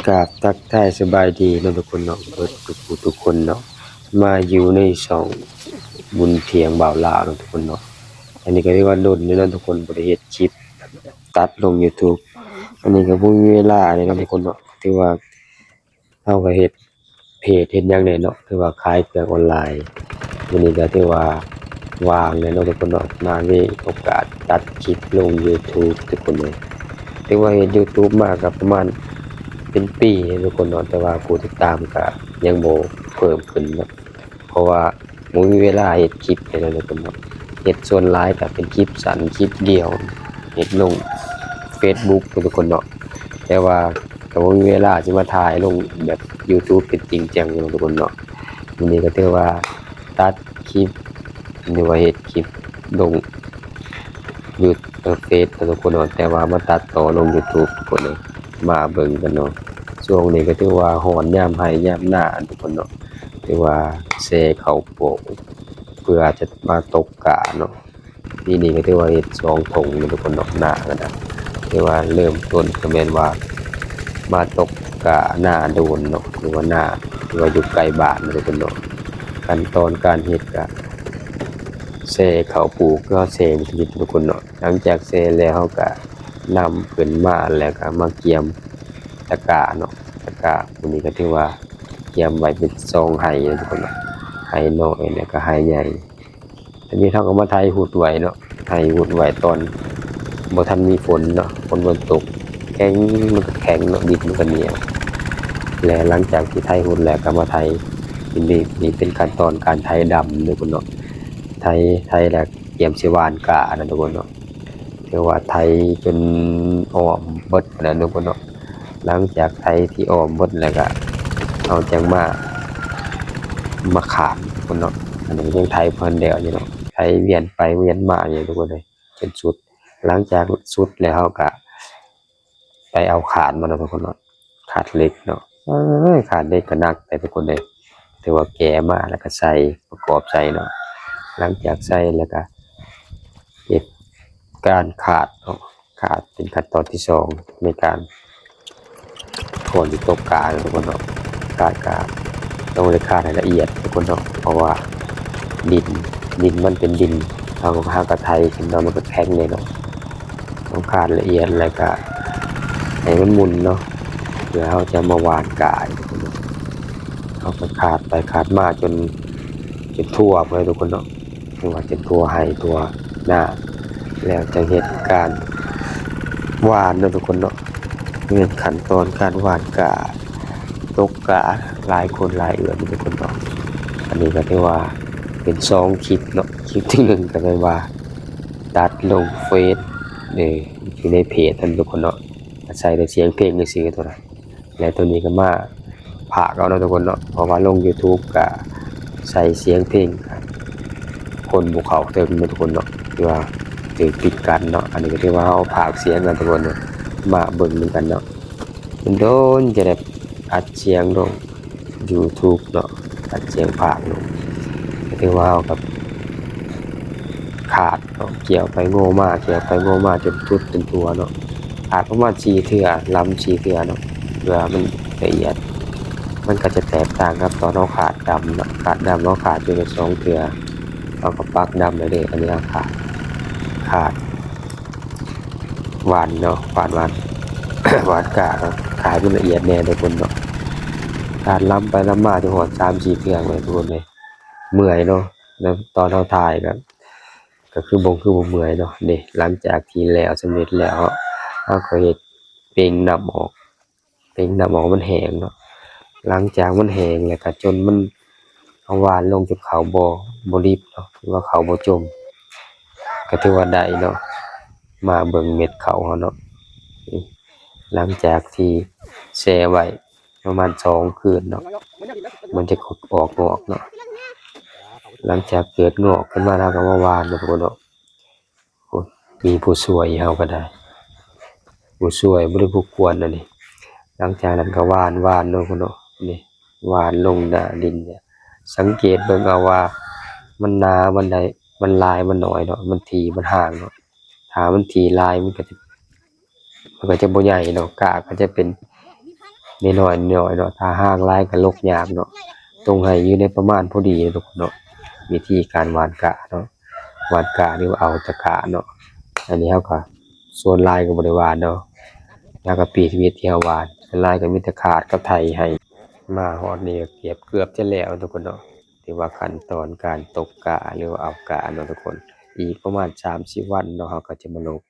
ກາບທັກທາຍສະບາຍດີເນາະທຸກຄົນເນາະ ເບິດທຸກຜູ້ທຸກຄົນເນາະ ມາຢູ່ໃນຊ່ອງບຸນທ່ຽງບ່າວລາວເນາະທຸກຄົນເນາະ. ອັນນີ້ກໍເລີຍວ່າດົນຢູ່ເນາະທຸກຄົນ ບໍ່ໄດ້ເຮັດຄລິບຕັດລົງ YouTube. ອັນນີ້ກໍບໍ່ມີເວລາເດ້ເນາະທຸກຄົນເນາະ ຖືວ່າເຮົາກໍເຮັດ ເພຈເຮັດຫຍັງແດ່ເນາະ ຄືວ່າຂາຍເຄື່ອງອອນລາຍ. ມື້ນີ້ກໍຖືວ່າວ່າງແດ່ເນາະທຸກຄົນເນາະ ມາມີໂອກາດຕັດຄລິບລົງ YouTube ທຸກຄົນເອີຍ. ຖືວ່າເຮັດ YouTube ມາກໍປະມານເປັນປີແລ້ວທຸກຄົນເນາະ ແຕ່ວ່າຜູ້ຕິດຕາມກໍຍັງບໍ່ເພີ່ມຂຶ້ນເນາະ ເພາະວ່າບໍ່ມີເວລາເຮັດຄລິບແດ່ເນາະທຸກຄົນເນາະ. ເຮັດສ່ວນຫຼາຍກໍເປັນຄລິບສັ້ນຄລິບດ່ຽວ ເຮັດລົງ Facebook ເນາະທຸກຄົນເນາະ ແຕ່ວ່າ ກໍບໍ່ມີເວລາຊິມາຖ່າຍລົງແບບ YouTube ເປັນຈິງຈັງເນາະທຸກຄົນເນາະ. ມື້ນີ້ກໍຖືວ່າຕັດຄລິບ ຫຼືວ່າເຮັດຄລິບລົງຢູ ເອີ ເຟສເນາະທຸກຄົນເນາະ ແຕ່ວ່າມາຕັດຕໍ່ລົງ YouTube ທຸກຄົນເອີຍ. ມາເບິ່ງກັນເນາະ ຊ່ວງນີ້ກໍຖືວ່າຮ້ອນຍາມໄຮ່ຍາມນາທຸກຄົນເນາະ ຖືວ່າແຊ່ເຂົ້າໂປກ ເພື່ອຈະມາຕົກກ້າເນາະ. ປີນີ້ກໍຖືວ່າເຮັດສອງຖົງເນາະທຸກຄົນເນາະ ນາກໍໄດ້ ແຕ່ວ່າເລີ່ມຕົ້ນກໍແມ່ນວ່າມາຕົກກ້ານາໂດນເນາະ ຫຼືວ່ານາທີ່ວ່າຢູ່ໃກ້ບ້ານເນາະທຸກຄົນເນາະ. ຂັ້ນຕອນການເຮັດກໍແຊ່ເຂົ້າປູກ ຄືເຮົາແຊ່ໝາກຊະນິດທຸກຄົນເນາະ. ຫຼັງຈາກແຊ່ແລ້ວ ເຮົາກໍນຳຂຶ້ນມາ ແລ້ວກໍມາກຽມຕະກ້າເນາະ ຕະກ້າ ມື້ນີ້ກໍຖືວ່າກຽມໄວ້ເປັນສອງໄຮ່ເນາະທຸກຄົນເນາະ ໄຮ່ນ້ອຍ ແລ້ວກໍໄຮ່ໃຫຍ່. ອັນນີ້ເຮົາກໍມາໄຖຫຸດໄວ້ເນາະ ໄຖຫຸດໄວ້ຕອນບໍ່ທັນມີຝົນເນາະ ຝົນບໍ່ຕົກ ແຂງ ມັນກໍແຂງເນາະ ດິນມັນກໍໜຽວ. ແລະ ຫຼັງຈາກທີ່ໄຖຫຸດແລ້ວກໍມາໄຖ ນີ້ ນີ້ເປັນຂັ້ນຕອນການໄຖດຳເນາະທຸກຄົນເນາະ ໄຖ ໄຖແລ້ວກຽມຊິຫວ່ານກ້ານະທຸກຄົນເນາະ. ຖືວ່າໄຖຈົນອ້ອມເບິດແລ້ວເນາະທຸກຄົນເນາະ. ຫຼັງຈາກໄຖທີ່ອ້ອມເບິດແລ້ວກະ ເຮົາຈັ່ງມາ ມາຂາດທຸກຄົນເນາະ. ອັນນີ້ຍັງໄຖບໍ່ທັນແລ້ວຢູ່ເນາະ ໄຖວຽນໄປວຽນມາຢູ່ທຸກຄົນເອີຍ ຈົນສຸດ. ຫຼັງຈາກສຸດແລ້ວ ເຮົາກະໄປເອົາຂາດມາເນາະທຸກຄົນເນາະ ຂາດເຫຼັກເນາະ. ເອີຍ ຂາດເຫຼັກກໍໜັກແຫຼະທຸກຄົນເອີຍ. ຖືວ່າແກະມາແລ້ວກໍໃສ່ ປະກອບໃສ່ເນາະ. ຫຼັງຈາກໃສ່ແລ້ວກໍເຮັດການຂາດເນາະ ຂາດເປັນຂັ້ນຕອນທີສອງໃນການກ່ອນຊິຕົກກ້າເນາະທຸກຄົນເນາະ. ຂາດກໍຕ້ອງໄດ້ຂາດໃຫ້ລະອຽດທຸກຄົນເນາະ ເພາະວ່າດິນ ດິນມັນເປັນດິນ ເຮົາ ເຮົາກໍໄຖຂຶ້ນມາ ມັນກໍແຂງແນ່ເນາະ. ຕ້ອງຂາດລະອຽດ ແລ້ວກະໃຫ້ມັນໝຸ່ນເນາະ ເພື່ອເຮົາຈະມາຫວ່ານກ້າອີກເນາະ. ເຮົາກໍຂາດໄປຂາດມາຈົນ ຈົນທົ່ວເລີຍທຸກຄົນເນາະ ເພາະວ່າຈົນທົ່ວໄຮ່ທົ່ວນາ ແລ້ວຈັ່ງເຮັດການຫວ່ານເນາະທຸກຄົນເນາະ. ແມ່ນຂັ້ນຕອນການຫວ່ານກ້າ ຕົກກ້າ ຫຼາຍຄົນຫຼາຍເອື້ອນທຸກຄົນເນາະ. ອັນນີ້ກໍຖືວ່າເປັນສອງຄລິບເນາະ ຄລິບທີໜຶ່ງກໍແມ່ນວ່າຕັດລົງເຟສ ເອີ ຢູ່ໃນເພຈຫັ້ນທຸກຄົນເນາະ ໃສ່ແຕ່ສຽງເພງຊື່ໆ ໂຕນັ້ນ. ແລະ ໂຕນີ້ກໍມາພາກເອົາເນາະທຸກຄົນເນາະ ເພາະວ່າລົງ YouTube ກໍໃສ່ສຽງເພງ ຄົນບໍ່ເຂົ້າເຖິງເນາະທຸກຄົນເນາະ ຖືວ່າຖືກປິດກັ້ນເນາະ. ອັນນີ້ກໍຖືວ່າເຮົາພາກສຽງເນາະທຸກຄົນເນາະ ມາເບິ່ງນຳກັນເນາະ. ໂດນໆ ຈະໄດ້ອັດສຽງລົງ YouTube ເນາະ ອັດສຽງພາກເນາະ. ກໍຖືວ່າເຮົາກໍຂາດເນາະ ກ່ຽວໄປງໍມາ ກ່ຽວໄປງໍມາ ຈົນສຸດຈົນທົ່ວເນາະ. ຂາດປະມານສີ່ເທື່ອ ລຳສີ່ເທື່ອເນາະ ເພື່ອມັນລະອຽດ. ມັນກໍຈະແຕກຕ່າງກັບຕອນເຮົາຂາດດຳເນາະ ຂາດດຳເຮົາຂາດຢູ່ໃນສອງເທື່ອ ເຮົາກໍປັກດຳໄດ້ເລີຍ. ອັນນີ້ເຮົາຂາດ ຂາດ ຫວ່ານເນາະ ຫວ່ານ ຫວ່ານ ຫວ່ານກ້າເນາະ ຂາດໃຫ້ມັນລະອຽດແດ່ທຸກຄົນເນາະ. ຂາດລຳໄປລຳມາຈົນຮອດສາມສີ່ເທື່ອເລີຍທຸກຄົນເອີຍ ເມື່ອຍເນາະ. ແລ້ວຕອນເຮົາຖ່າຍກໍ ກໍຄືບໍ່ ຄືບໍ່ເມື່ອຍເນາະ. ນີ້ ຫຼັງຈາກທີ່ແລ້ວ ສຳເລັດແລ້ວ ເຮົາກໍເຮັດເປັ່ງນ້ຳອອກ ເປັ່ງນ້ຳອອກ ມັນແຫ້ງເນາະ. ຫຼັງຈາກມັນແຫ້ງແລ້ວກໍຈົນມັນ ເຮົາຫວ່ານລົງຈົນເຂົ້າບໍ່ ບໍ່ລິບເນາະ ຫຼືວ່າເຂົ້າບໍ່ຈົມ ກໍຖືວ່າໄດ້ເນາະ. ມາເບິ່ງເມັດເຂົ້າເຮົາເນາະ ນີ້ ຫຼັງຈາກທີ່ແຊ່ໄວ້ປະມານສອງຄືນເນາະ ມັນຈະອອກງອກເນາະ. ຫຼັງຈາກເກີດງອກຂຶ້ນມາ ເຮົາກໍມາຫວ່ານເນາະທຸກຄົນເນາະ. ໂອ້ ມີຜູ້ຊ່ວຍເຮົາກໍໄດ້ ຜູ້ຊ່ວຍບໍ່ໄດ້ຜູ້ກວນອັນນີ້. ຫຼັງຈາກນັ້ນກໍຫວ່ານ ຫວ່ານເນາະ ເນາະ ນີ້ ຫວ່ານລົງໜ້າດິນເນຍ. ສັງເກດເບິ່ງເອົາວ່າມັນໜາ ມັນໄດ້ ມັນຫຼາຍ ມັນໜ້ອຍເນາະ ມັນຖີ່ ມັນຫ່າງເນາະ. ຖ້າມັນຖີ່ຫຼາຍ ມັນກໍຈະ ມັນກໍຈະບໍ່ໃຫຍ່ເນາະ ກ້າກໍຈະເປັນ ນ້ອຍໆນ້ອຍໆເນາະ ຖ້າຫ່າງຫຼາຍກໍຫຼົກຍາກເນາະ. ຕົງໄຮ່ຢູ່ໃນປະມານພໍດີເນາະທຸກຄົນເນາະ. ວິທີການຫວ່ານກ້າເນາະ ຫວ່ານກ້າ ຫຼືວ່າເອົາແຕ່ກ້າເນາະ. ອັນນີ້ເຮົາກໍ ສ່ວນຫຼາຍກໍບໍ່ໄດ້ຫວ່ານເນາະ ເຮົາກໍປີດວິດທີ່ເຮົາຫວ່ານ ສ່ວນຫຼາຍກໍມີແຕ່ຄາດກັບໄຖໄຮ່. ມາຮອດນີ້ກໍເກືອບ ເກືອບຈະແລ້ວທຸກຄົນເນາະ. ຖືວ່າຂັ້ນຕອນການຕົກກ້າ ຫຼືວ່າເອົາກ້າເນາະທຸກຄົນ. ອີກປະມານສາມສີ່ວັນເນາະ ເຮົາກໍຈະມາລົກ